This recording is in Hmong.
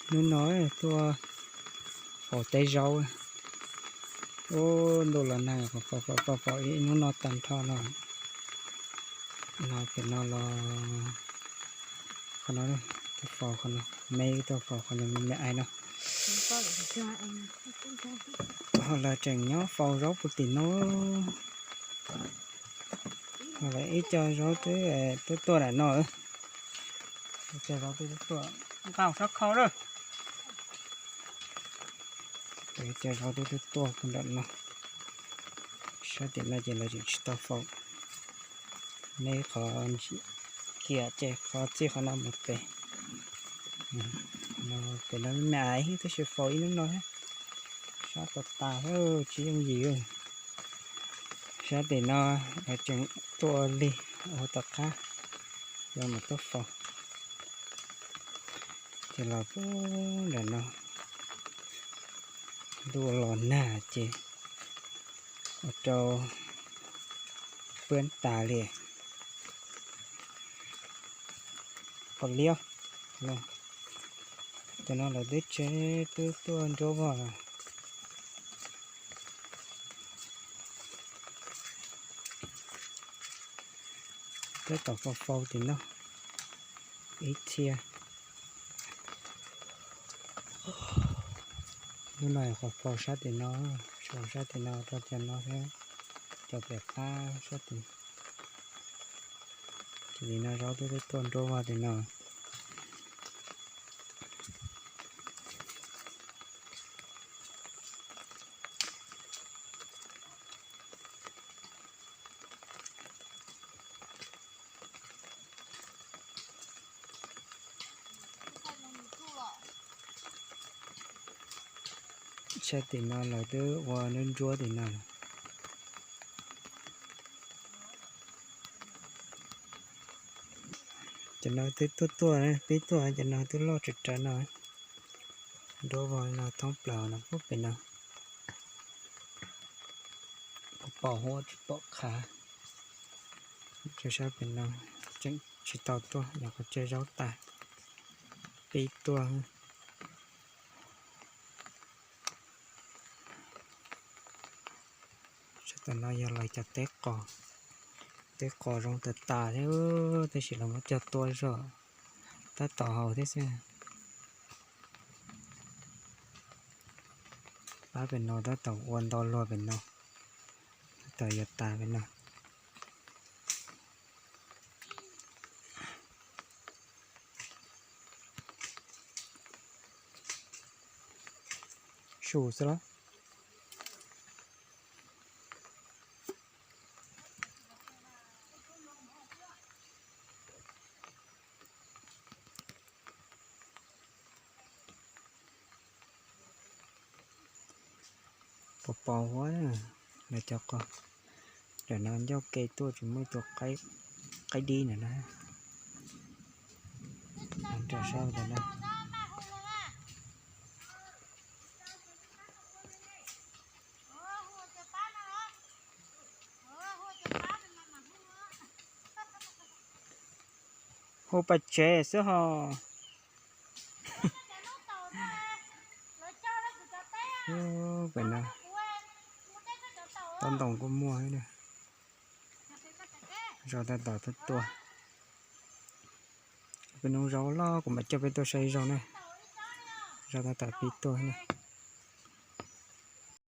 Hnub no tuaj faus teb zaub. Ub, ntuj los nag, faus faus faus faus ib hnub no tag nrho no. No pem no los qhov no, tuaj faus qhov no, me tuaj faus qhov no me me ais no. Ho lawv tseem nyob faus zaub puag tim no. Ho lawv ib co zaub twb tuaj tuaj nram no. Ib co zaub twb tuaj tuaj, nqa sab khau lawm. Ib co zaub twb tuaj tuaj puag nram no. Sab tim no ces lawv tseem tsis tau faus. Neb qhov kiag ces qhov txij qhov no mus pem. Pem no me me ais tab sis faus ib hnub no thiab. Sab tas tas thiab tsis yooj yim. Sab tim no lawv tseem tuaj ua lig ua tom qab, yuav mus tuaj faus. Ces los puag nram no, ntuj los nag ces ua rau pwb tas li. Pom liab, cov no lawv twb tsev twb tuaj nruab vog. Tab tom faus faus tim no ib txhia. Hnub no qhov faus sab tim no, faus sab tim no rau cov no thiab, cov pem qab sab tim. Ces tim no zaub twb tuaj nruab vog tim no. Sab tim no lawv twb ua nruab nruab tim no. Cov no twb tuaj tuaj, pib tuaj, cov no twb loj tsawv tsawv no. Nruab vog no thoob plaws no puag pem no. Pom huab tsis pom qhav. Tseem sab pem no tseem tsis tau tuaj, yog qhov tseg zaub tas, pib tuaj. Sab tom no yog lawv cov teb qos, teb qos zoo tas tas thiab, tab sis los muab cog tua zog, tab tom haus thiab xwb. Pab pem no tab tom ua nto luag pem no, tab tom yuav tas pem no. Su xwb los. Pos pos huab, lawv cov qos, ram no ncauj ke tuaj tsis muaj ib tug qaib dib na na. Nram sab ntawd na. Hu pas tsev xwb ho. Pem no, toj ntoo kuj muaj. Zaub tab tom tuaj tuaj. Peb nub zaub loj kuv mam coj peb tuaj saib zaub ne. Zaub tab tom pib tuaj ne.